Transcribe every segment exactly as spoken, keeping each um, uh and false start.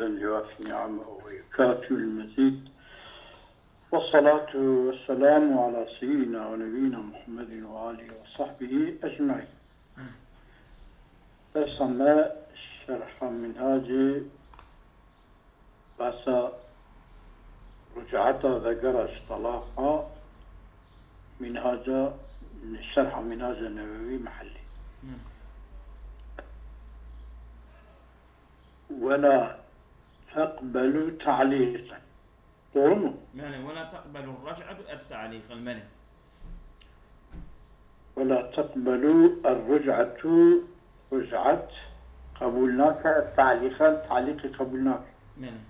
حمدا يوافي نعمه ويكافئ المزيد. والصلاة والسلام على سيدنا ونبينا محمد وآله وصحبه أجمعين. Dersa me şerha Minhacê, behsa ricata vegera ji talaqa, Minhaca, şerha Minhaca Newewî mehellî. Hı. ولا تقبل تعليقا. Doğru mu? Belê, ولا تقبل الرجعة التعليق. Belê. ولا تقبل الرجعة, ric'at qebûl nake, تعليقا, talîqî qebûl nake. Belê.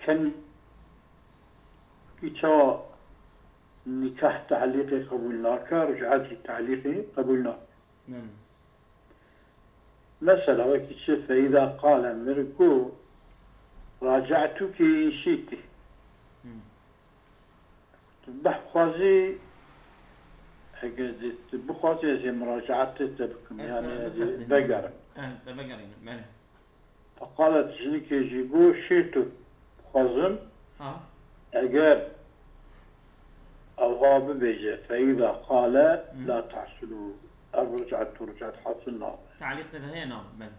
Ken ki çawa nikah talîqî qebûl nake, ric'at jî talîqî qebûl nake. Belê. Mesela wekî çi, فإذا قال, mir got, راجعتك إن شئت. Hmm. Tu bixwazî, eger tu bixwazî ez ê muracaetê te bikim, yani ez ê vegerim. Evet, te vegerînim, belê. Feqalet, jinikê jî got, şîtu, dixwazim, ha, eger ewa bibêje, feîza qale, hı, la tehsulu, ev ric'et, ric'et hasil nabe. Talîq te de heye nabe, belê.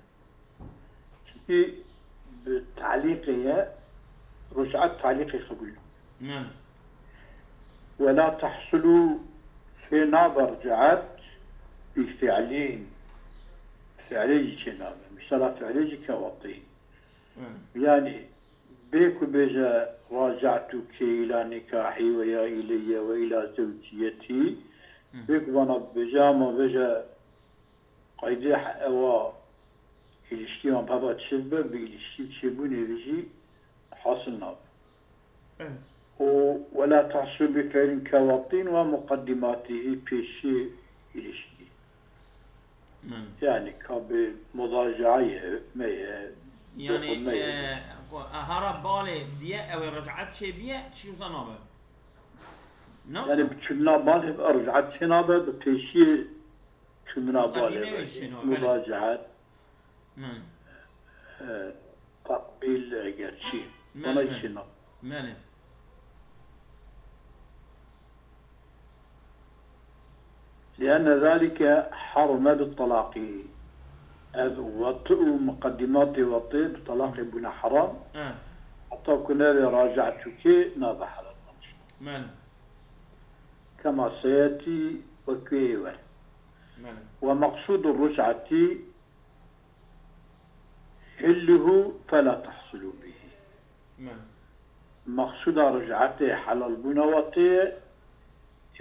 Çimkî bi talîqê ye, ric'et talîqê qebûl nabe. Belê. Ve la tehsulu, çê nabe ric'et bi fi'lin. Fi'lê jî çê nabe. Mesela fi'lê jî kewatî. Hı. Yani bê ku bêje, "Raca'tuke ila nikahî ve ya ileyye ve ila zewciyetî." Hı. Bê ku bana bêje, ama bêje, qaydê he-, ewa îlişkî wan bi heva çêbibe, bi îlişkî çêbûnê ve jî hasil nabe. Evet. Û "ve la tahsul bi fi'lin kewatîn ve muqeddimatîhî", pêşiyê îlişkî. Hı. Yani ka bi mudacaayê, öpmeye, yani, dokunmeye, e, ku hara balê diye ew ê ric'et çêbiye, tiştî wisa nabe. Ne yani wisa? Bi çûna balê ric'et çênabe, bi pêşiyê çûna balê, muqedîmê wê çênabe, belê. Mudacaat. Hı. E, takbîl, eger çi. Belê, bana belê. Çi nabe. Belê. لأن ذلك حرم بالطلاق. Ev wati û muqedîmatê wati bi talaqê bûne heram. Hı. Heta ku nebe raca'tuke nabe helal. Belê. Kema seyetî, wek wê ê were. Belê. Ve meqsûdu ric'etî hilluhu fela tahsulu bihi. Belê. Meqsûda ric'etê helalbûna wetê ye,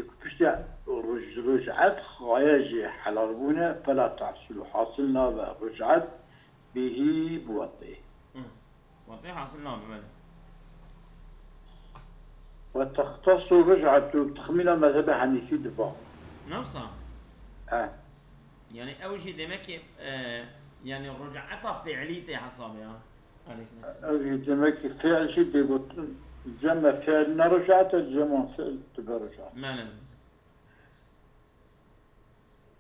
ku piştî ruc-, ric'et xaye jî helalbûne, fela tahsulu, hasil nabe ric'et bihî bi wetê. Hı. Wetê hasil nabe, belê. Ve textesu ric'etu, texmîna mezhebê Henîfî diba. Newsa? He. Yani ew jî demek ki, e, yani ric'eta fi'lî tê hesabê ya. Aleyküm selam. Ev jî demek ki fi'l jî tê gotin, cem fi'l ne ric'et e, cem fi'l dibe ric'et. Belê.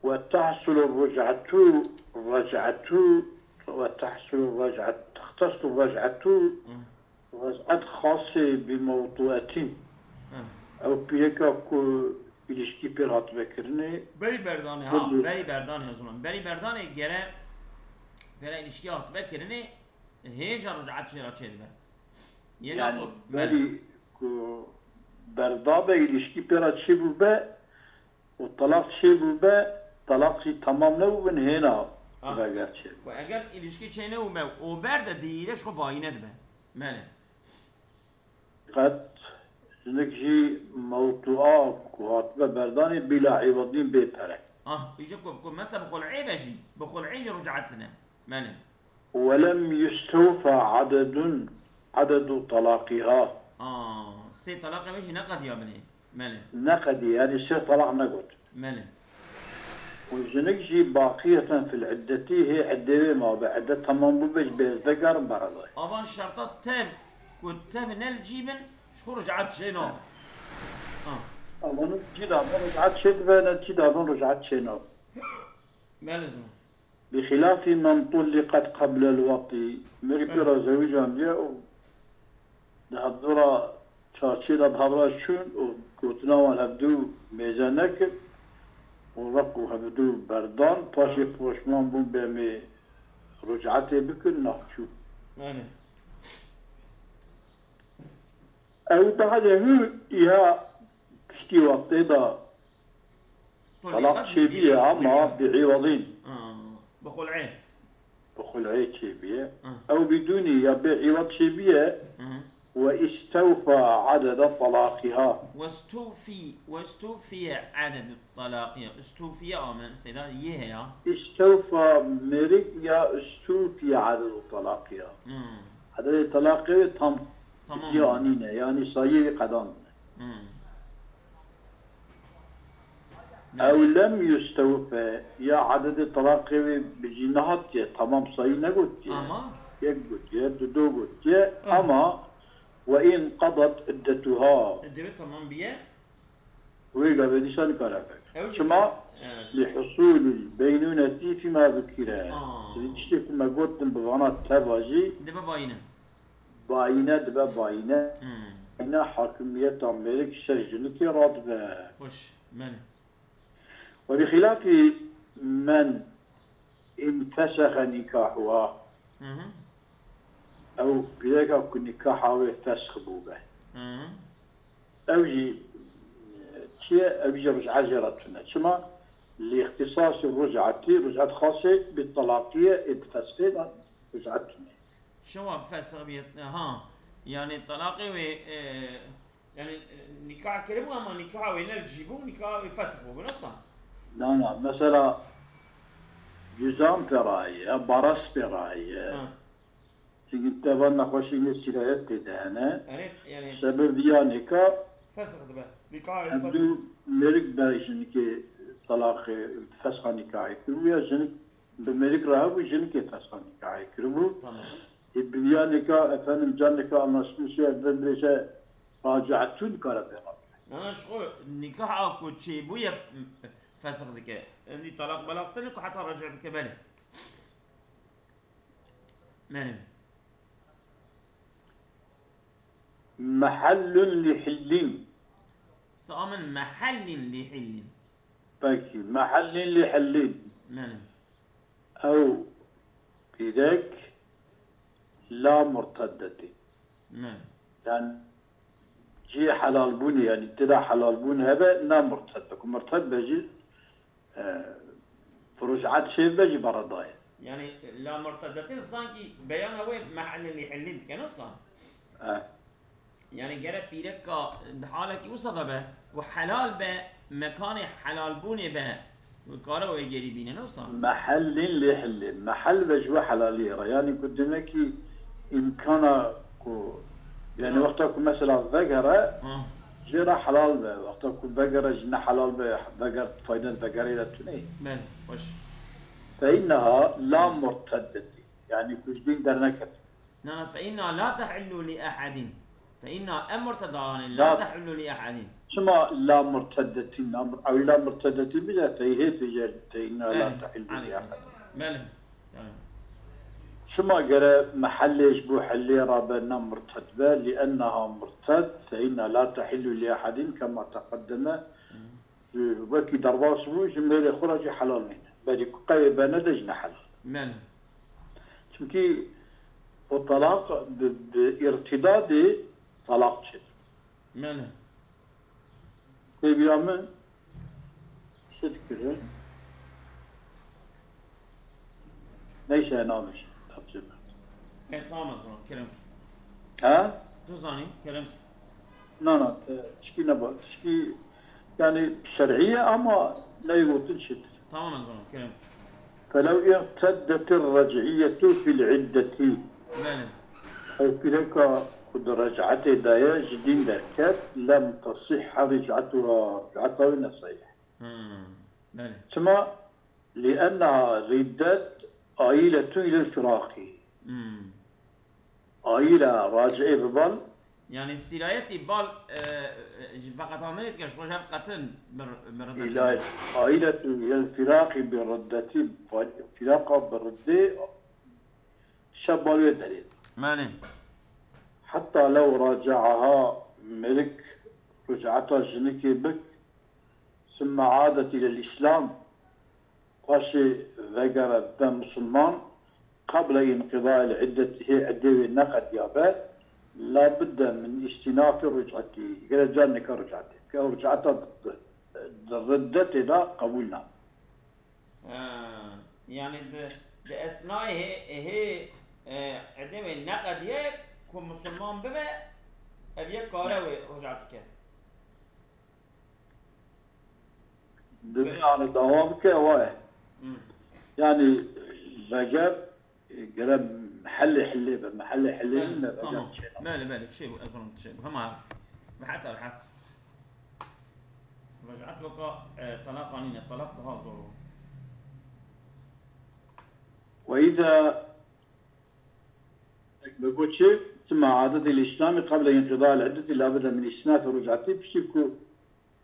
Ve tahsulu ric'etu, ric'etu, ve tahsulu ric'et, textesu ric'etu, hı, ric'et xasê bi mewtuetin. Hı. Ew pîreka ku îlişkî pêr hatibe kirinê. Berî berdanê, ha, berî berdanê, ez zanim. Berî berdanê gere, gere îlişkî hatibe kirinê, hêja ric'et jê re çêdibe. Yê yani, naxwe, berî ku berdabe, îlişkî pêra çêbûbe û talaq çêbûbe, talaq jî temam nebûbin, hêna, ha, veger çêbûbe. Ku eger îlişkî çênebûbe û berde dî, de ji xwe bayîne dibe. Belê. Qet jinik jî mewtûa ku hatibe berdanê bîla îwadîn bê pere. Ah, îja ku, ku mesela bi xul'ê be jî, bi xul'ê jî ric'et tine. Belê. Welem yustewfa adedun, adedu talaqiha. Ah, sê talaqê wê jî neqediyabinê. Belê. Neqedî, yani sê talaq negot. Belê. Û jinik jî baqiyeten fil iddetî, hê iddê wê mabe, idde temam bûbe, ji bê ez vegerim beredayê. Avan şerta tev, ku tev ne li cî bin, ji xwe ric'et çê nabe. Ha. Avan cî da bin ric'et çê dibe, ne cî da bin ric'et çê nabe. Belê zû. بخلاف من طلقت قبل الوطء. Mêrik pê re zewijandiye û di hevdû re çarçiyê de bi hev re çûn û gotina wan hevdû mêze nekir û req û hevdû berdan, paşê poşman bûn bê em ê ric'etê bikin, naçû. Belê. Ew daha de hû ya piştî wextê de Talaq çêbûye ama bi îwadîn. Ha, bi xul'ê. Bi xul'ê çêbûye. Ha. Ew bidûnî ya bê îwad çêbûye. Hı hı. Ve istewfa adede talaqiha. Westufî, westufiye adedu talaqiya. Istufiye ame, seyda yê heya. İstewfa mêrik ya istufiye adedu talaqiha. Hı. Adedê talaqê wê tam Tamam. Cî anîne, yanî sayiyê wî qedandine. Hı. Ew lem yustewfe, ya ededê talaqê wê bi cî nehatiye, tamam sayî negotiye. Ama? Yek gotiye, du, du gotiye, Hı. Ama ve in qadat iddetuha. Divê tamam biye. Wê gavê dîsa nikare veke. Ew jî Çima? Bes, evet. Li husulil beynunetî fîma zukire. Aa. Di tiştê ku me gotin bi vana teva jî. Dibe bayîne. Bayîne dibe bayîne. Hmm. Bayîne hakimiyeta mêrik ser jinikê radibe. Xweş, belê. Ve bi xilafî men infesexe nikahuha. Hı hı. Ew pîreka ku nikaha wê fesh bûbe. Hı hı. Ew jî, e, çi ye? Ew jî ric'e jê re tune. Çima? Li îxtîsasî ric'etî, ric'et xasê bi talaqî ye, ê bi feshê de ric'et tune. Şewa fesix biyet, ha. Yani talaqê wê, e, yani, e, nikah kiribû ama nikah wê ne cî bû, nikah wê fesix bû, nasıl? Na, na, mesela cüzdan pê raye, baras pê raye. Ha. Çünkü tevan nexweşî ne sîrayet tê de hene. Yani, yani Sebeb viya nika fesix dibe. Nikah wê fesix. Hevdû mêrik be jinikê talaqê fesxa nikahê kiribû ya jinik Bi mêrik re hebû, jinikê fesxa nikahê kiribû. Tamam. Ê bi viya nika, efendim, can nika anlaşmışe, ev de dirêje racietû nikare pê re. Nana ji xwe nikah a ku çêbûye fesix dike. Evdî talaq belaq tine ku heta raci bike belê. Belê. Mehellun li hillin. Samin mehellin li hillin. Pekî, mehellin li hellîn. Belê. Ew pîrek la murteddetî. Belê. Yani cihê helalbûnê, yani tê de helalbûn hebe, ne murted be. Ku murted be jî, e, bi ric'et çêbe jî bereda ye. Yani la murteddetin sankî beyana wê mehellin li hellîn dike, ne sa? E. Yani gere pîreka di halekî wisa de be ku helal be, mekanê helalbûnê be, wê kare wê gerî bîne, ne wisa? Mehellin lê hillê. Mehel ve ji we helaliyê re. Yani ku demekî îmkana ku, yani Ha. wexta ku mesela vegere, Ha. jê re helal be. Wexta ku vegere jî ne helal be, veger fayde vegerê de tune. Belê, xweş. Fe inneha la murteddetî. Yani ku ji dîn derneket. Na, na, fe inna la tehillu li ehadin. Fe inna em murtedane la La- tehillu li ehadin. Çima la murteddetin, la mur-, ew la murteddetin bile feyhê bêje fe inna la Belê, tehillu li aleykum ehadin. Selam. Belê. Yani. Çima gere mehellê ji bo hellê rabe ne murted be? Li enneha murted fe inna la tehillu li ehadin kema teqeddeme. Hı. Wekî derbas bû, ji mêrê xwe re jî helal nîne. Berî ku qey bene de jî ne helal. Belê. Çimkî o talaq bi, bi îrtîdadê talaq çêdibe. Belê. Têbiya min çi dikirin? Neyse, namiş. Tapçe. E, tamam o zaman, kerem ki. Ha? Tu zanî, kerem ki. Na, na, te, tişkî neba, tişkî, yani şer'î ye ama neyê gotin çitir. Tamam o zaman, kerem ki. Felev irteddetir rec'iyetu fil iddeti. Belê. Ew pîreka ku di rec'etê de ye, ji dîn derket, lem tesihha ric'etuha, ric'eta wê ne sahîh. Hmm, belê. Çima? Li enneha riddet ailetun lil firaqî. Hmm. Aîle raci'ê bi bal Yani sîrayetî bal, e, e, ji veqetandinê dike, ji xwe ji hev diqetin bi, bi riddet. Îlayet, ailetu yel firaqî bi riddetî, firaqa bi riddê şe bal wê derê. Belê. Heta lew racaeha mêrik ricata jinikê bik, sümme adet ilel îslam, paşê vegere be misilman, qeble înqidayil iddet, hê iddê wê neqediyabe, labidde min îstînafî ricetî, gere carneke ricetê bike. Ew riceta di, di riddetê de qebûl nabe. Ha, yani di, di esnayê hê, hê, e, iddê wê neqediye ku misilman bibe, ev yek kare wê ricat bike. Divê yani dawam bike, ewa ye. Hmm. Yani veger, e, gere mehellê hillê be, mehellê hillê Belê, min be, veger tamam. çêna. Belê, belê, şey bu, ez onu şey bu. Hema rehat, rehat. Ric'at weka, e, talaqa nîne, talaq daha zor o. Ve îza, me got çi? Tima adetê îslamî qeble înqidayil iddetî labidde min îstînafî ric'etî, piştî ku,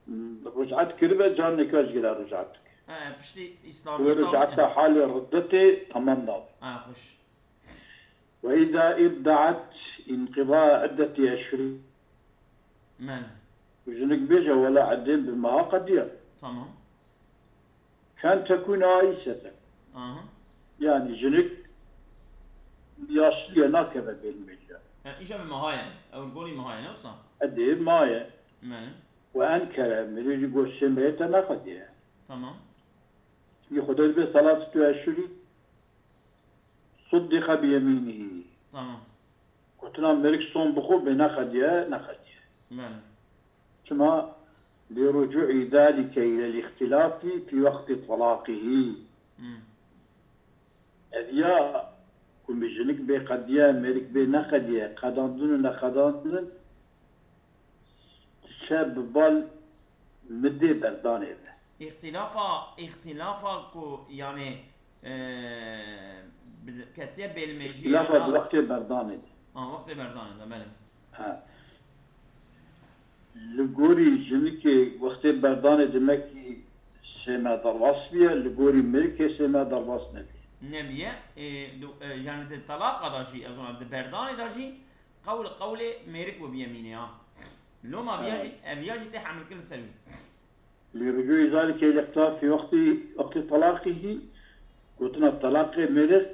mm, ric'et kiribe, carneke ji gere ric'et dike. He, piştî Wê îslamî ric'eta halê riddetê temam nabe. Ha, xweş. Ve îza îddeat înqidaya iddetî eşhurî. Men. Jinik bêje wela iddê bi meha qediya. Tamam. Ken tekûn aîseten. Aha. Yani jinik yaşlî ye, nakeve bêlmêjiya. Yani îja bi meha ye. Ew gorî meha ye, ne wisa? Edê maye. Men. Ve enkere, mirî jî got sê mehê te neqediye. Tamam. Çünkü Xwedê dibê selatî tu eşhurî. Suddîqe bi yemînî. Tamam. Gotina mêrik som bi xwe bê neqediye, neqediye. Men. Çima? Li rucûî zalike ilel îxtilafî fî wextî talaqihî. Hmm. Ev ya ku min jinik bê qediye, mêrik bê neqediye, qedandin û neqedandin diçe bi bal middê berdanê de. Îxtîlafa, îxtîlafa ku yani, e, bi-, ketiye bêlmêjiyê Îxtîlafa ya di na- wextê berdanê de. Ha, wextê berdanê de, belê. Ha. Li gorî jinikê wextê berdanê demekî sê meh derbas biye, li gorî mirikê sê meh derbas nebiye. Nebiye, e, du-, e, yani di talaqa da jî, ez ona di berdanê da jî qewl qewlê mêrik we biyemînê ha. Loma viya jî, ev viya jî tê hemilkirin ser wî. Li ricûî zalike îlîxtilaf fî wextî, wextî talaqihî, gotina talaqê mêrik,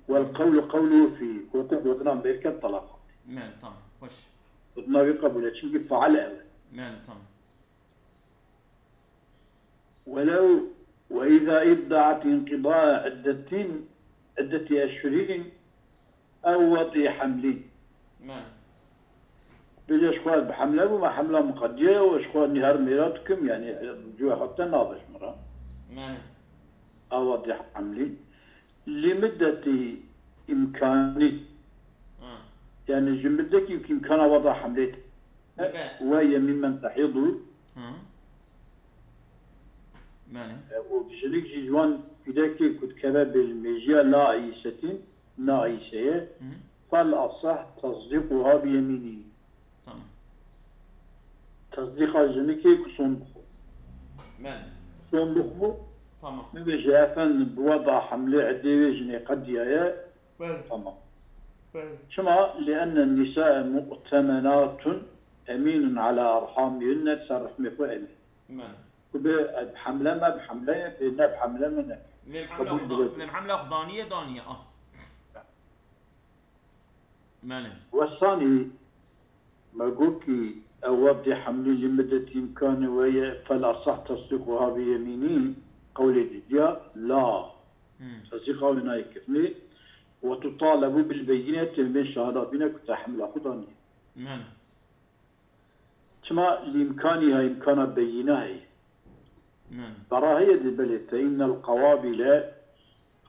wel qewlu qewlu fî, gotin gotina mêrike talaq. Men, tamam, xweş. Gotina wî qebûl e, çimkî fail ew e. Men, tamam. Welew, ve îza îddeat înqidaya iddetin, iddetî eşhurîn, ew wedî hemlîn. Men. Bêje ji xwe bi hemle bûme, hemla min qediye û ji xwe nîher mêra dikim, yani cûya xwe te nabe ji min re. Men. Ew wedî hemlîn. Li middetî îmkanî. Ha. Yani ji middekî ku îmkana weda hemlê Dibe. Ve yemîn men tehîdu. Hı. Belê. E, û jinik jî ji wan pîrekê ku dikeve bêlmêjiya naîsetin, naîse ye. Hı. Fel asah tasdîquha bi yemînî. Tamam. Tasdîqa jinikê ku son bixwe. Belê. Son bixwe. Tamam. Bibêje efendim bi weda hemlê edê wê jinê qediyaye. Belê. Tamam. Belê. Çima? Li enne nîsae mu'temenatun emînun ala erhamihunne, ser rehmê xwe emîn. Belê. Ku bê ev hemle me, bi hemle ye, bê ne bi hemle me ne. Vêm hemla Qebûl xwe bile. da-, vêm hemla xwe daniye daniye. Ah. Belê. Wesanî me got kî ew wextê hemlî li middetî îmkanê we ye, fel asah tasdîquha bi yemînî, qewlê didiya, la. Hmm. Tasdîqa wê nayê kirinê. Ve tutalebu bil beyînetê, bên şahada bîne ku te hemla xwe daniye. Belê. Çima? Li îmkanî ha îmkana beyîna heye. Belê. Bera heye dê belê, fe innel qewabîle,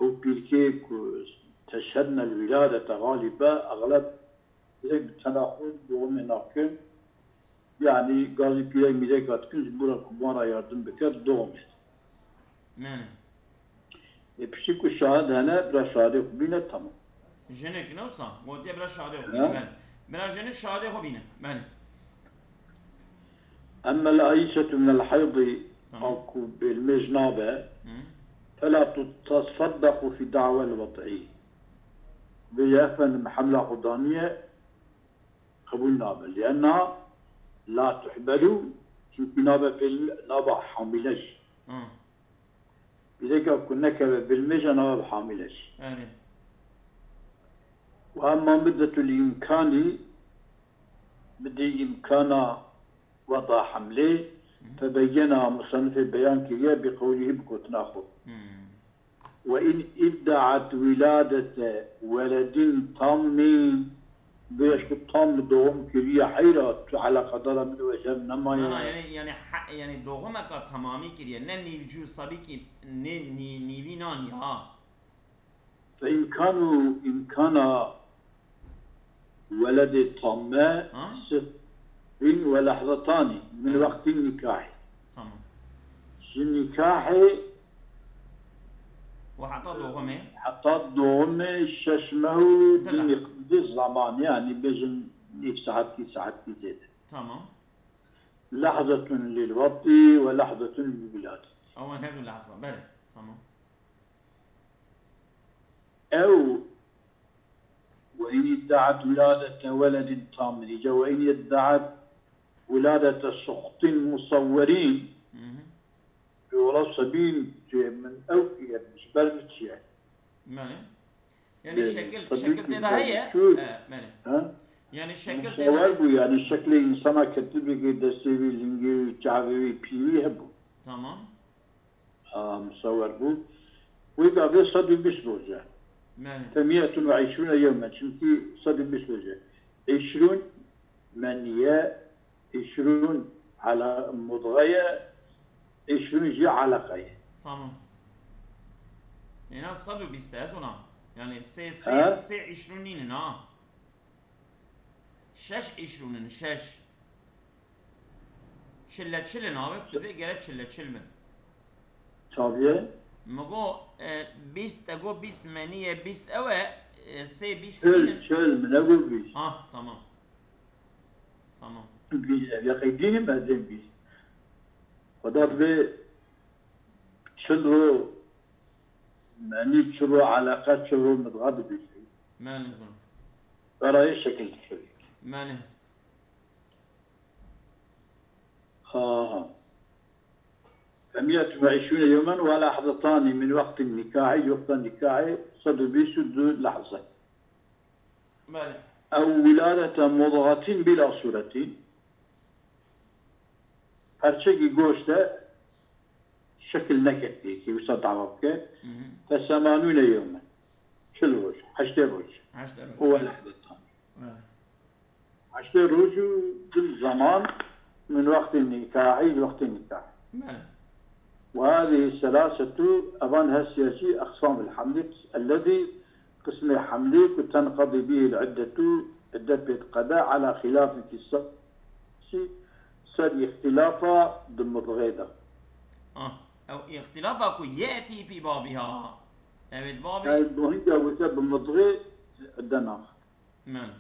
ew pîrkê ku teşhednel wîladete xalîbe, exleb pîrek bi tena xwe doğumê nakin. Yanî gazî pîrek mîreka dikin ji bo re ku wan re yardim bike, doğumê. Belê. Ê piştî ku şahid hene, bira şahidê xwe bîne, tamam. Jinik ne wisa? Gotiye bira şahidê xwe Ha? bîne, belê. Bira jinik şahidê xwe bîne. Belê. Emmel ayîşetu minel heydî, Tamam. a ku bêlmêj nabe, Hı. fela tutasaddequ fî da'wel wed'î. Vê ye efendim hemla xwe daniye, qebûl nabe. Lienna la tuhbelu, çimkî nabe bêl-, nabe hamîle jî. Hı. Pîreka ku nekeve bêlmêja nabe bi hamîle jî. Erê. Û emma middetul îmkanî, midê îmkana weda hemlê, Hı. febeyena, musannifê beyan kiriye, bi qewlihî, bi gotina xwe. Hı. Ve in iddaat wiladete weledin tammin, vêya ji ku tam bi doğum kiriye heyra, tu eleqedara min û ecem nemaye. Na, na, yani, yani, ha, yani doğumeka tamamî kiriye, ne nîvcû sabîkî, ne nî-, nîvînan ya. Fe îmkanu îmkana weledê tamme Ha? sittin ve lehzetanî min Hı. wextî nîkahî. Tamam. Ji nîkahê Ve heta doğumê. heta doğumê şeş meh û Di di lehze. miq-, di zaman, yani bêjin nîv saetkî, saetkî zêde. Tamam. Lehzetun lil wetî ve lehzetun lil wiladetî. Ewan her du lehza, belê. Tamam. Ew وإن ادعت ولادة ولد تام، îca وإن ادعت ولادة سقط مصورين. Hı hı. Bi wela sebîn, cê min ew kiriye, ji ber min çi ye? Belê. Yani Belê. şekil, Tabii şekil ki, tê de tabii heye. Şu, E, belê. ha? Yani şekil tê de Musewer heye. bû, yani şeklê insana ketibî ki destê wî, lingê wî, çavê wî, pî wî hebû. Tamam. Ha, musewer bû. Wê gavê sed û bîst roj e. Belê. Femiyetun ve îşrûne yewmen. Çimkî sed û bîst roj e. Îşrûn meniye, îşrûn ala-, mudğe ye, îşrûn jî eleqe ye. Tamam. Êna sed û bîst e, ez ona. Yani sê, sê, Ha? sê îşrûn nînin ha. Şeş îşrûn in, şeş. Çile çil in abi, tu dê gere çile çil bin. Tabii. Mi go, e, bîst, te go bîst meniye, bîst ew e, e, sê bîst Çil, nînin. çil, mi ne got bîst? Ha, tamam. Tamam. Bîst, ev yaqê dînim ez ê bîst. Xweda bi çil ro, meni çil ro, eleqe çil ro, midxa dibîst. Meni xwe. Berayê şekil dikevî. Meni. Ha, ha. Femiyet ve işûne yewmen ve lehzetanî min wextî nîkahî, wexta nîkahê sed û bîst û du lehze. Belê. Ew wiladete mudğatin bila suretin. Perçekî goşte şekil neketî ki wisa dawa bike. Hı hı. Fesemanûne yewmen. Çil roj, heştê roj. Heştê roj. Û ve lehzetan. Evet. Heştê roj û çil zaman min wextê nîkahî, wextê nîkahî. Belê. Ve hâzihî selâsetu, evan her siyasî eqsam il hemlî, ellezî qismê hemlî ku tenqedî bihî l-iddetu, idde pê diqede, ala xilafî fî se-, ser îxtîlafa di mudxê de. Ah, ew îxtîlafa ku ye'tî fî babiha. Evet, babê. Yani, bu hinga wite bi mudxê idde nax. Men.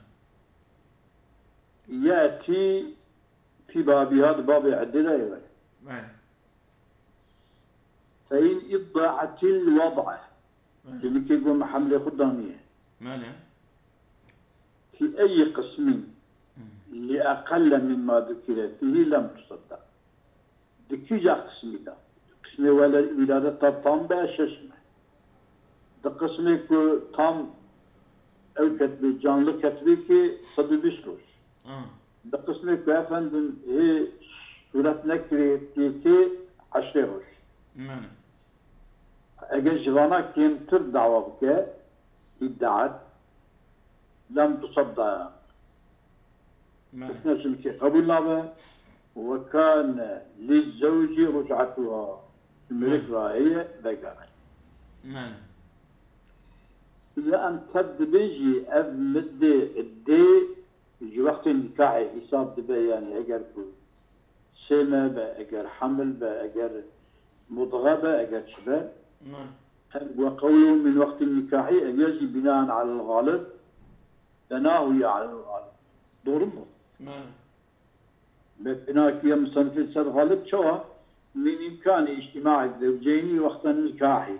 Ye'tî fî babiha di babê idde de ye. Men. Fe in idda'etil wad'e. Men. Demek ki got me hemlê xwe daniye. Men. Fî eyî qismîn Hmm. li eqelle mimma dukire fîhî lem tusadda. Di kîja qismî de? Di qismê wele-, wîladeta tam be şeş me. Di qismê ku tam ew ketibê, canlı ketibê ki sed û bîst roj. Ah. Di qismê ku efendim hê sûret nekirê tê ki heştê roj. Mene. Eger ji vana kêmtir dawa bike, îddiat, lem tusadda. Mene. Fitne ji min kê qebûl nabe. Ve kane li zewcî ruc'atuha. Ji mêrik Mene. Ra heye vegere. Mene. Li em tev dibe jî ev middê iddê ji wextê nîkahê hîsab dibe, yanî eger ku sê meh be, eger hemil be, eger mudxe be, eger çi be. Mene. Ev we qewlo min wextê nîkahî, ev ya jî binaen alel galib, benahu ya alel galib. Doğru mu? Belê. Bi binakî ya misanfir ser xalib çawa? Min îmkanî îctîmaî zewceynî wexta nikahî.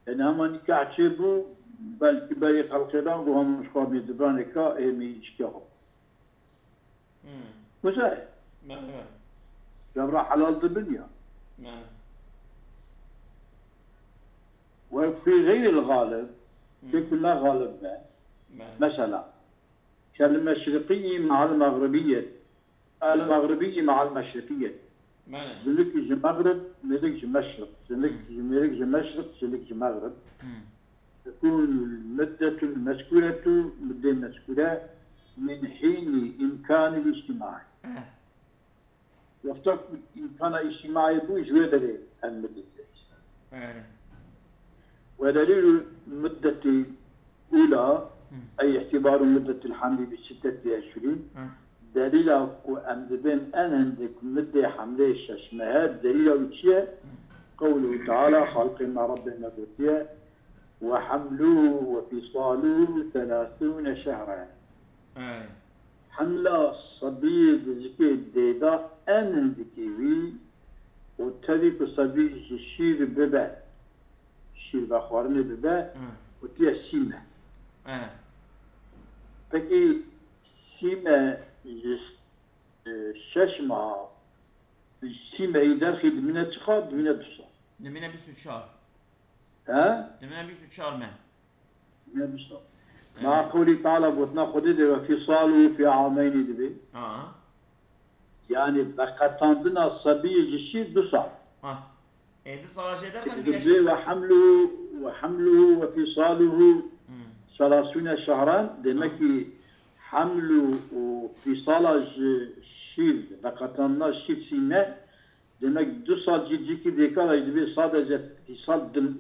Yani hema nikah çêbû, belkî berê xelqê dan ku hema ji xwe mêdivanê ka ê mêyîşkiya xwe. Hmm. Wisa ye. Belê, belê. Cevra helal dibin ya. Belê. Ve fî xeyril xalib, Hmm. tê ku ne xalib be. Belê. Mesela, kel meşriqî ma'al mexribiyet. El mexribî ma'al meşriqiyet. Belê. Jinik ji mexrib, mêrik ji meşriq. Jinik Hmm. ji mêrik ji meşriq, jinik ji mexrib. Hmm. Tekûnul muddetul mezkûretu, muddê mezkûre, min hînî îmkanil îctîmaî. Eh. Wexta ku îmkana îctîmaî bû, ji wê derê ev muddet dihîst. Belê. Ve delîlu muddetî ula, Hmm. ey îtîbaru muddetil hamlî bi sitteti eşhurîn. Hı. Delîla ku em dibên en hindik muddê hemlê şeş meh e, delîla wî çi ye? Qewluhu Teala, Xaliqê me, Rebbê me gotiye, "Ve hemluhu ve fîsaluhu selâsûne şehre." Belê. Hemla sebiyê dizikê dêda en hindikî wî û tevî ku sebî ji şîr bibe, şîr vexwarinê bibe, Hı. gotiye sî meh. Eh. Pekî sî meh ji, e, şeş meha, ji sî mehî derxî dimîne çiqas? Dimîne du sal. Dimîne bîst û çar. He? Dimîne bîst û çar meh. Dimîne du sal. Evet. Ma qewlî Teala gotina Xwedê de ve fîsaluhu fî ameynî dibe. Ha. Yani veqetandina sebiyê ji şîr du sal. Ha. E, du sala jê derxin Dibe bîne şîr. Ve hemluhu, ve hemluhu ve fîsaluhu Hmm. selasûne şehran, demek ki hemlu û fîsala ji şîr, veqetandina şîr sî meh, demek du sal jî cîkî dêkala jî dibe sadece fîsal dim-,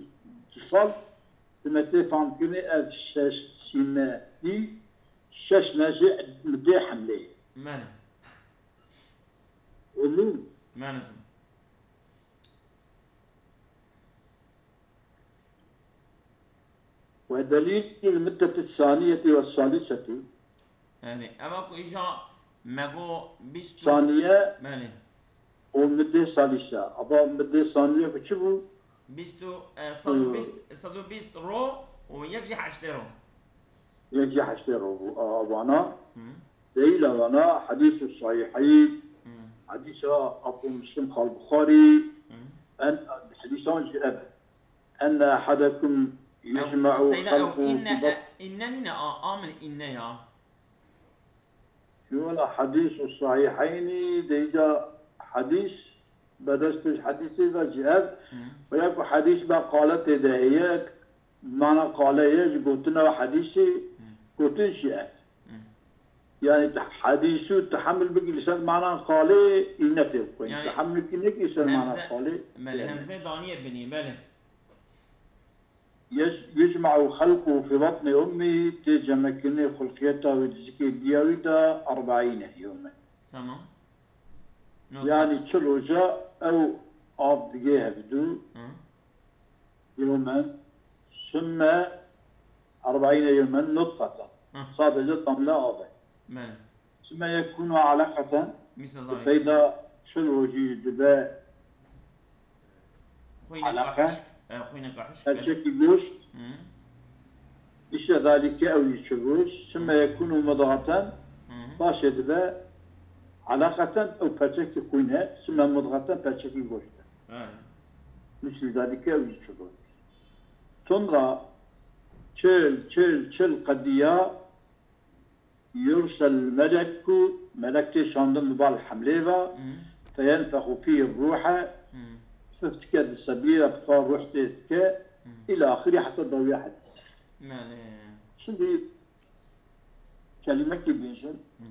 du sal, demek tê famkirinê ev şeş sî meh dî, şeş meh jî muddê hemlê. Belê. Oldu. Belê. Ve delîlul muddeti saniyeti ve saliseti. Yani, eva ku îja me got bîst û Saniye Belê. û middê salise. Aba middê saniye ku çi bû? Bîst û, e, sed û bîst, sed û bîst ro û yek jî heştê ro. Yek jî heştê ro bû. A, vana Hı. Delîla vana hedîsu sahîhî, Hı. Hedîsa Abu Muslim Xal Buxarî, Hı. en, hedîsan jî ev e. Enne ehadekum yecme'u Seyda, ew xelquhu inne, fi bat- e, inne nîne, a, amin inne ya. Wela hedîsu sahîheynî, de îca hedîs, bedestê hedîsê de jî ev, Hı. veya ku hedîs be qale tê de heye, mana qale ye, ji gotina hedîsê gotin jî ev. Hı. Yani te hedîsû tehemil bikî li ser mana qalê, îne tê bixwîn. Yani Tehemil kî nekî ser mana Hemze- qalê. Belê, hemze daniye binî, belê. Yec-, yecme'u xelquhu fi batni ummihi, tê cemekirine xulqiyeta wî di zikê diya wî de erbeîne yewmen. Tamam. Not. Yani çi roja ew av digê hevdû Hı. yewmen, sümme erbeîne yewmen nutfeten. Hı. Sadece damla av e. Belê. Sümme yekûnu aleqeten, Mîsa bi zarî. peyda çil rojî dibe Xwînek Alaqa. ahiş. E, xwînek ahiş. Belê. perçekî goşt, Hı. îşte zalîke ew jî çil roj, sümme yekûnu mudxeten, Hı. paşê dibe aleqeten ew perçekî xwîne, sümme mudxeten perçekî goşt e. Belê. Misl zalîke ew jî çil roj. Sonra çil, çil, çil qediya yursel meleku, melek tê şandin bi bal hemlê ve, Hı. feyenfexu fî ruhe, Hı. fif dike di sebî re, fa ruh tê dike, Hı. îla axirî heta dawiya hedîs. Belê. Şimdi kelimekî bêjin, Hı.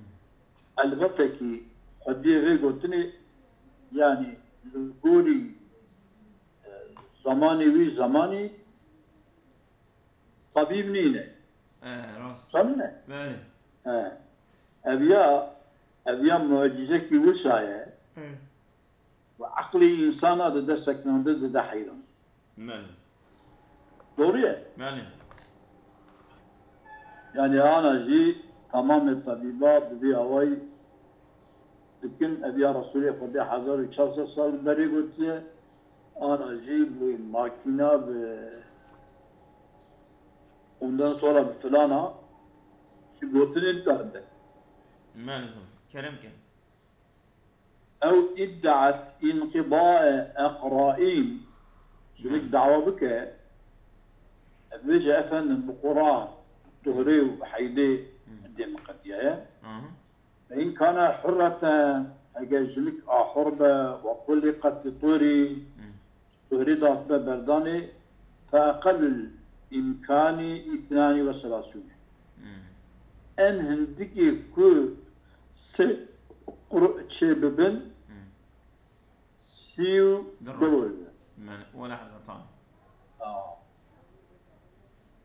elbette ki xwediyê vê gotinê, yani li gorî, e, zamanê wî zamanî tabîb nîne. E, rast. Samîne. Belê. He. Ev ya, ev ya mucizekî wisa ye. Hı. Ve aqlî însana dide seknandin, dide heyran. Belê. Doğru ye. Belê. Yani ana jî Tamamê tebîba bi vî awayî dikin, ev ya Resûlê Xwedê hezar û çar sed sal berê gotiye, ana jî bi makîna, bi ondan sonra bi filana, ji gotinê nikarin derkevin. Mele, kerem ke. Ew iddaet inqidae eqraîn, jinik Mele. dawa bike, bibêje, efendim, bi qura, tuhrê û heydê Hmm. dê min qediyaye. Aha. Fe in kana hurreten, eger jinik a hur be, ve quliqet fi turi, Hmm. Tuhrê datbe berdanê, fe eqellul îmkanî îthnanî ve selasûne. Hmm. En hindikê ku sê quru çê bibin, Hmm. sî û Di du roj. roj be. Mele, we lehzetan. Aa.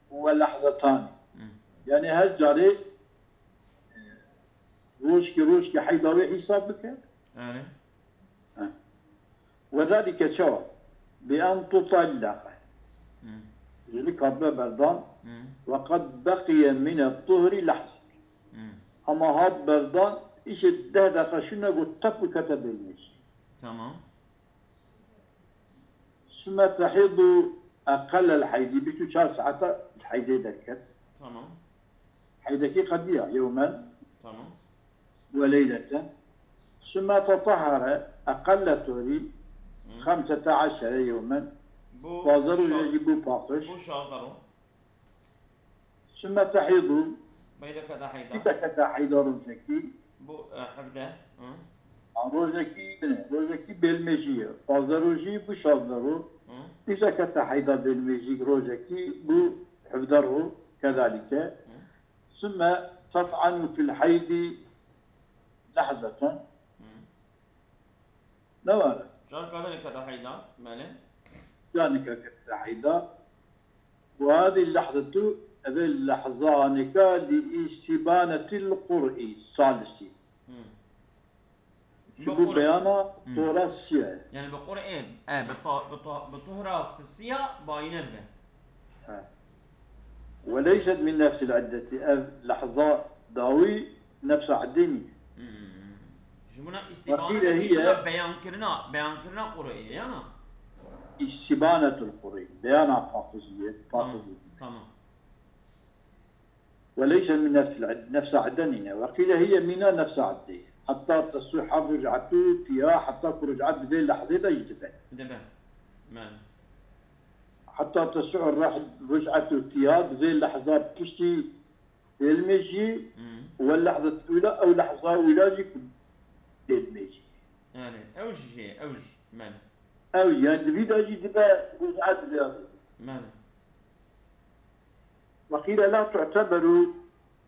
We lehzetan. Hmm. Yani her carê, e, rojkê, rojkê heyda wê hîsab bike. Erê. Heh. Wedalike çawa? Bi en tutallaqe. Hmm. Jinik hatbe berdan. Hmm. Ve qad beqiye mine tuhri lehze. Hmm. Ama hat berdan, îşê deh deqa şûne got tep û kete bêlmêşî. Tamam. Sümme tehidu eqellel heydî, bîst û çar saeta ji heydê derket. Tamam. Heydekî qediya yewmen Tamam. ve leyleten. Sümme tetahhare eqelle tuhri Hı. xemsete eşere yewmen. Bu Pazdeh rojê şaz-, jî bû paqij. bu şazdeh roj. Sümme tehidu. Beydeke de heyda. Îsa kete heyda rojekî. Bu, e, hevdeh. Hı. Ha, rojekî, ne, rojekî bêlmêjî ye. Pazdeh rojî bu şazdeh ro. Hı. Îsa kete heyda bêlmêjî rojekî bu hevdeh ro. Kedalike. Hı. Sümme tat'anu fil heydi lehzeten. Hı. Ne var? Carka din kete heyda, mele. Carka kete heyda. Ve hadî lehzetu, eve lehzanika li îstibanetil qur'i salisi. Hmm. Ji Bi bo qur'i. beyana Hmm. tora siye. Yani bi qur'i, e, bi ta-, bi ta-, bi tuhra sisiya bayine dibe. He. Ve leyset min nefsil iddeti. Ev lehza dawî nefsa iddê nîne. Hmm. Ji bona Ve îstîbane qîle de hiye bîna beyankirina, beyankirina qur'ê, yana? Îstîbanetul qur'î, beyana paqiziyê, Tamam, paqizî. tamam. Ve leyse min nefsil id-, nefsa idde nîne. Ve qîle hiye mîna nefsa iddê. Heta tesuha ric'atu fiha, heta ku ric'a di vê lehzê de jî dibe. Dibe. Mele. Heta tesuha rah-, ric'atu fiha, di vê lehza piştî Bêlmê jî Hmm. we lehzet ûla, ew lehza ûla jî ku bêlmê jî. Yani, ew jî jê, ew jî, mele. Ew, yani, di vî de jî dibe, ric'a dibe. Mele. Ve qîle la tu'teberu,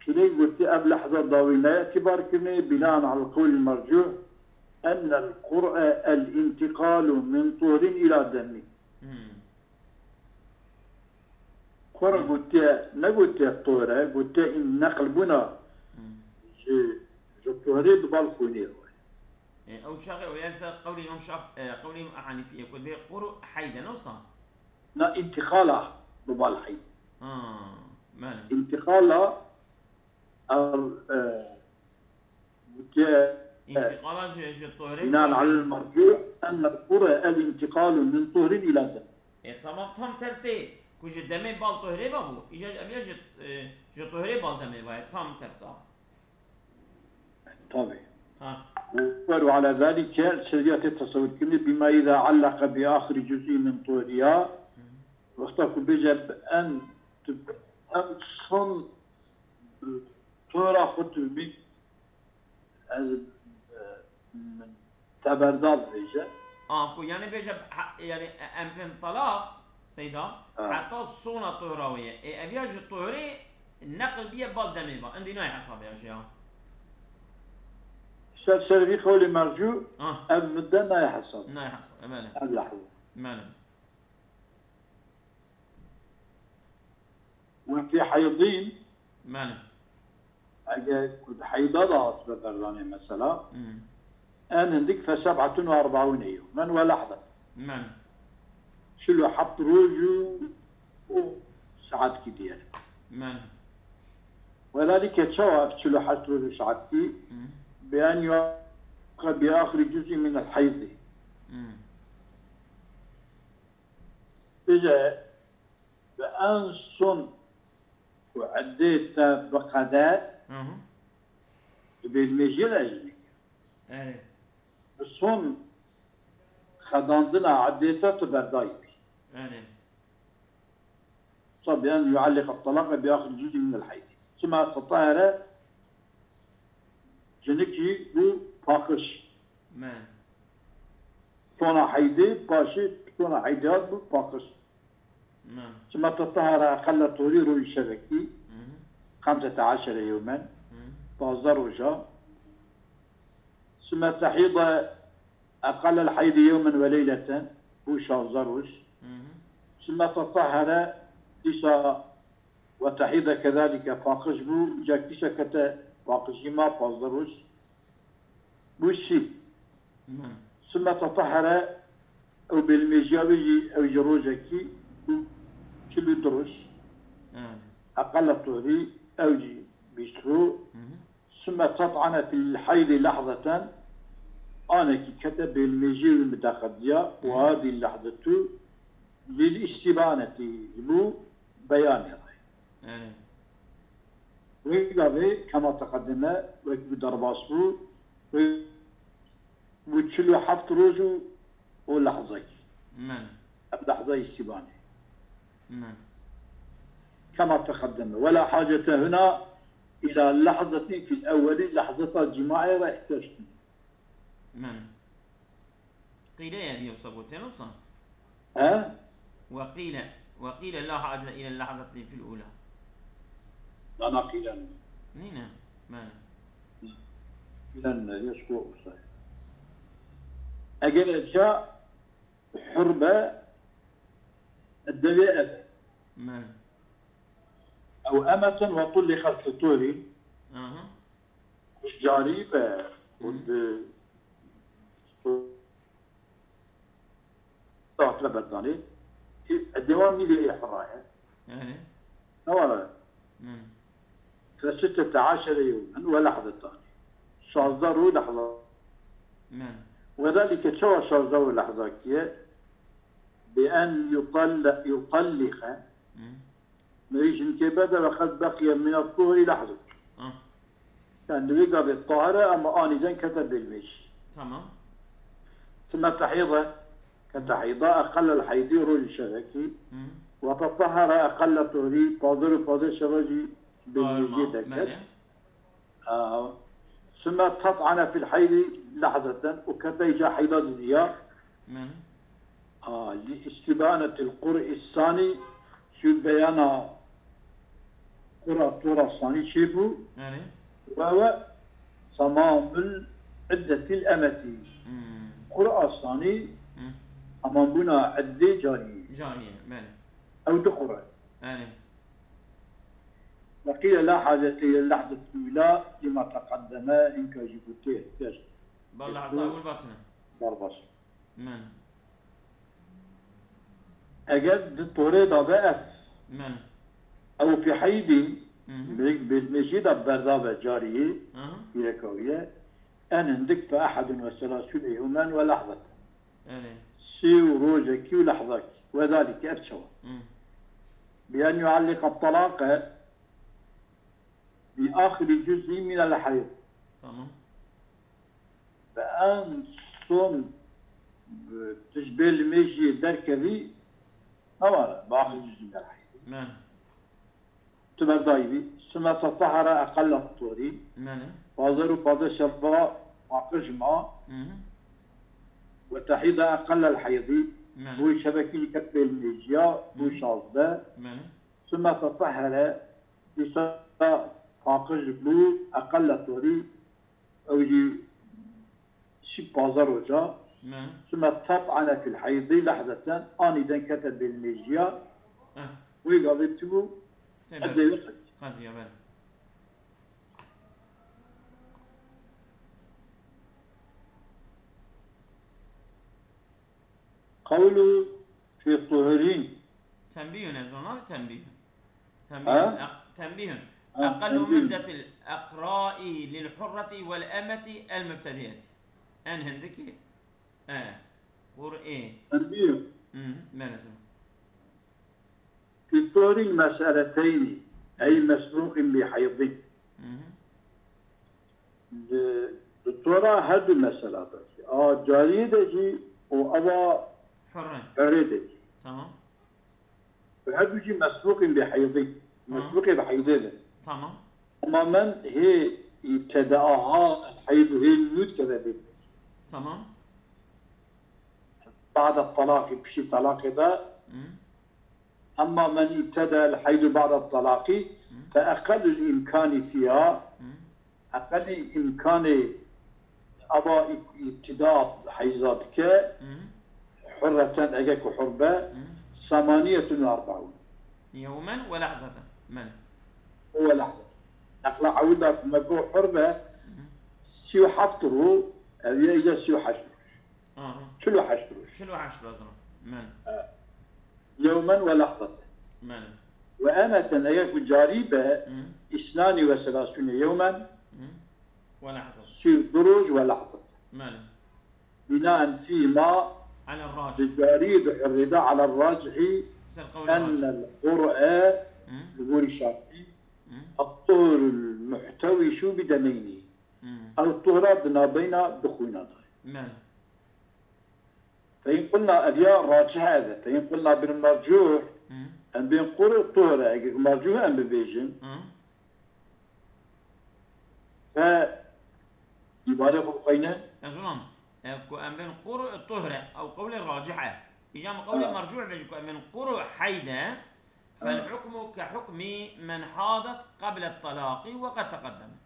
çunê gotiye ev lehza dawî ne îtibar kirine, binaan alel qewlil mercuh, ennel qur'e el intiqalu min tuhrin ila demi. Hmm. Qur gotiye, negotiye tor e, gotiye in neql bûna Hmm. ji, ji tuhurê bi bal xwînê re. E, ew çaxê ew yer ser qewlê Îmam Şaf-, e, qewlê Îmam Hanîfî ye ku dibê qur heyd e, ne wisa? Na întiqala bi bal heyd. Ha, mele. Întiqala ev, e, gotiye, e, Întiqala ji, ji torê bînan bal alel mercû, enne qure el întiqalu min tuhrin ila dem. E, tamam, tam tersê ku ji demê bal tohrê ve bû, îca ev ya ji, e, ji tohrê bal demê ve ye, tam tersa. Tabii. Ha. Ve ala zalike, şeriyatê tesewwur kirinê, bima iza allaka bi ahiri cüz'i min tuhriha, Hı. wexta ku bêje bi en, tu, en son, e, tora xwe tu bî, ez, e, min teberda bibêje. A, ku yani bêje, ha, yani, e, emrin talaq, Seyda, Ha. heta sona tohra wê ye. E, ev ya ji tohrê neql biye bal demê va. Endî nayê hesabê ya jê ya. Ser, ser vî qewlê mercû, Ha. ev midde nayê hesab. Nayê hesab, e, mele. Ev lehze. Mele. Ve fî heydîn, Mele. Eger ku di heyda de hatibe berdanê mesela, Hmm. en hindik fe seb'etun ve erb'ûne yewmen ve lehze. Mele. Çil û heft roj û, û saetkî diyelim. Mele. Welalîke çawa ev çil û heşt roj û saetî? Hı. Bi en ya bi axirî cuzî min el heydî. Hı. Bije bi en son ku eddê te biqede, Hı hı. di bêlmêjiyê de jî neke. Erê. Bi son xedandina eddê te tu berdayî bî. Erê. Sa bi en yualliq at-talaq bi axir cuzî min el heydî. Sima tetahere, jinikî bû paqij. Me. Sona heydê, paşê sona heydê hat bû paqij. Me. Sima tetahere eqelle torî rojî şevekî. Hı hı. Xemsete eşere yewmen. Hı. Pazdeh roja. Sima tehîde eqelle el heydî yewmen ve leyleten. Bû şazdeh roj. Hı hı. Sima tetahere dîsa ve tehîde kezalîke paqij bû. Ca kîşa kete paqijî ma pazdeh roj. Bû sî. Hı. Sima tetahere ew bêlmêjiya wê jî ew jî rojekî bû çil û du roj. Hı. Eqelle torî ew jî bîst roj. Hı hı. Sümme tat'ane fil heydî lehzeten, anekî kete bêlmêjiyê wî mideqediya, û Hı. hadî lehzetu lil îstîbanetî, ji bo beyanê re. Erê. Wê gavê kema teqedime, wekî ku derbas bû, wê bû çil û heft roj û, û lehzekî. Men. Ev lehza îstîbanê. Men. Kema teqedeme. Wela hacete huna ila lehzetin fil ewwelî, lehzeta cîmaê re ihtiyac tune. Men. Qîle ye diye wisa gotên wisa? He? Ve qîle, ve qîle la hacete ila lehzetin fil ula. Dana qîlen. Nîne. Men. Qîlen ne, yeş go wisa. Eger eca hurbe devê ev. Men. Ew emeten ve tulliqet fi turî. Aha. Carî be û Hı. di hatine berdanê. Ê, dewan nîvê ê hira ye. Yani. Ne were? Hı. Fesittete aşere yewmen ve lehzetan. Şazdeh roj lehza. Men. Wedalike çawa şazdeh roj lehza kiye? Bi en yutalle-, yutallike. Hı. Mirî jinkê bede ve qed beqiye min at-tuhri lehze. Ah. Yani wê gavê tahire ama aniden kete bêlmêjî. Tamam. Sümme tehîde, kete hîda, eqellel heydî, rojî şevekî. Hı. Ve tetahhara eqelle tuhri, pazdeh û pazdeh şeva jî bêlmêjiyê Daima, deket. Belê. Aa, sümme tat'ane fil heydî lehzeten, û kete îca heyda didiya. Men. Aa, li îstîbanetil qur'i sanî, şu beyana qura tora sanî çêbû. Yani. Ve ve tamamul iddetil emeti. Hmm. Qura sanî Hı. tamambûna eddê cariyê. Cariye, belê. Ew du qure. Yani. Ve qîle la hacete ile lehzet ula lima teqeddeme, hinka jî gotê ihtiyac Ba lehza ewil batine. Derbas. Men. Eger di torê de be ev. Men. Ew fi heydî, Hı hı. bê-, bêlmêjî de berda be cariyê, Hı hı. pîreka wî ye. En hindik fe ehedun ve selasûne yewmen ve lehzeten. Yani. Sî û rojekî û lehzakî. Wedalike ev çawa? Hı. Bi en yualliqa talaqe bi axirî cuzî minel heyd. Tamam. Bi en son, e, tu ji bêlmêjiyê derkevî, ne were, bi axirî cuzî minel heyd. Men. Tu berdayî bî. Sümme tetahhara eqelle tuhri. Men. Pazdeh û pazdeh şeva paqij ma. Hı hı. Ve tehîda eqellel heydî. Men. Bû şevekî ket bêlmêjiya, bû Hı. şazdeh. Men. Sümme tetahhara, dîsa paqij bû, eqelle tuhri, ew jî şî pazdeh roja. Me. Sümme tat'ane fil heydî lehzeten, aniden kete bêlmêjiya. Eh. Wê gavê tî bû, Tê eddê ber. wê qedî. Qediya, belê. Qewlu fi tuhurîn. Tenbîhun ez ona, tenbîhun. Tenbîhun. Ha? E, tenbîhun. أقل مدة الإقراء للحرة والأمة المبتدئة. En hindikî, e, qur'ê. Hı, belê, zû. في الطهر مسألتين، أي مسبوق بحيض. Hı hı. Di, di tora her du mesela de jî. A cariyê de jî û eva Hurre. Hurrê de jî. Tamam. Bi her du jî mesbûqîn bi heydî. Tamam. Mesbûqê bi heydê be. Tamam. Ama men hê îbteda ha heyd û hê nû dikeve bê. Tamam. Ba'da talaqî, piştî talaqê de. Hı. Emma men îbteda el heydu ba'da talaqî, Hı. Fe eqellul îmkanî fiha, Hı. Eqelî îmkanê aba îb-, îbtida heyza dike, Hı. Hurreten, ege ku hur be, Hı. Semaniyetun ve erbaun. Yewmen ve lehzeten. Men. Ve lehzeten. Eqla ewil da ku me got hur be, Hı. Sî û heft rû, ev ye îca sî û heşt rû. Aha. Çil û heşt roj. Çil û heşt roj. Men. E, yewmen ve lehzeten. Men. Ve emeten, eger ku carî be, Hı. Îsnanî ve selasûne yewmen, Hı. Ve lehzeten. Sî û du roj ve lehzeten. Men. Binaen fîma, Ala racih. Bi carî bi hurrê de ala racihî, Ser qewlê racih. Ennel qur'e, Hı. Li gorî Şafî, Hı. At-tuhurul muhtewîşu bi demeynî. Hmm. Ew tuhra di navbeyna du xwîna de ye. Belê. Fein qulna, ev ya racih ev e. Fein qulna bil mercuh, Hmm. Em bên qur tuhre. Eger mercuh em bibêjin, Hmm. Fe îbarê xwe bixweyne. Ez wilan, e, ku em bên qur tuhre, ew qewlê racih e. Îca em qewlê Ha. mercuh bêjin ku em bên qur heyde, Ha. Fel hukmu ke hukmi men hadat qable talaqi ve qed teqeddeme.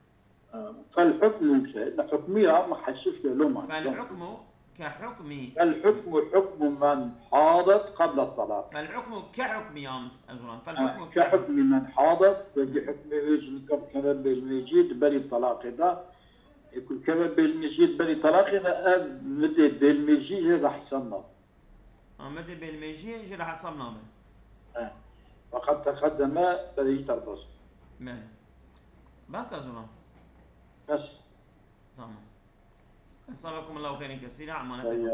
Fel hukmu ise, li hukmiya me hesif loma. Fel hukmu ke hukmi. Fel hukmu hukmu men hadat qable talaq. Fel hukmu ke hukmi ya mis-, ez wilan. Fel Ha, hukmu ke ke hukmi men hadat, wekî hukmê wê jin keve bêlmêjiyê di berî talaqê de. E, ku keve bêlmêjiyê di berî talaqê de ev midê bêlmêjî jê re hesab nabe. Amedê bêlmêjiyê jê re hesab nabe. E, ve qed teqeddeme berî derbas. Belê. Bes ez ona. Bes. Tamam. Jezakumullahu xeyran kesîra, emanetê Eyvallah.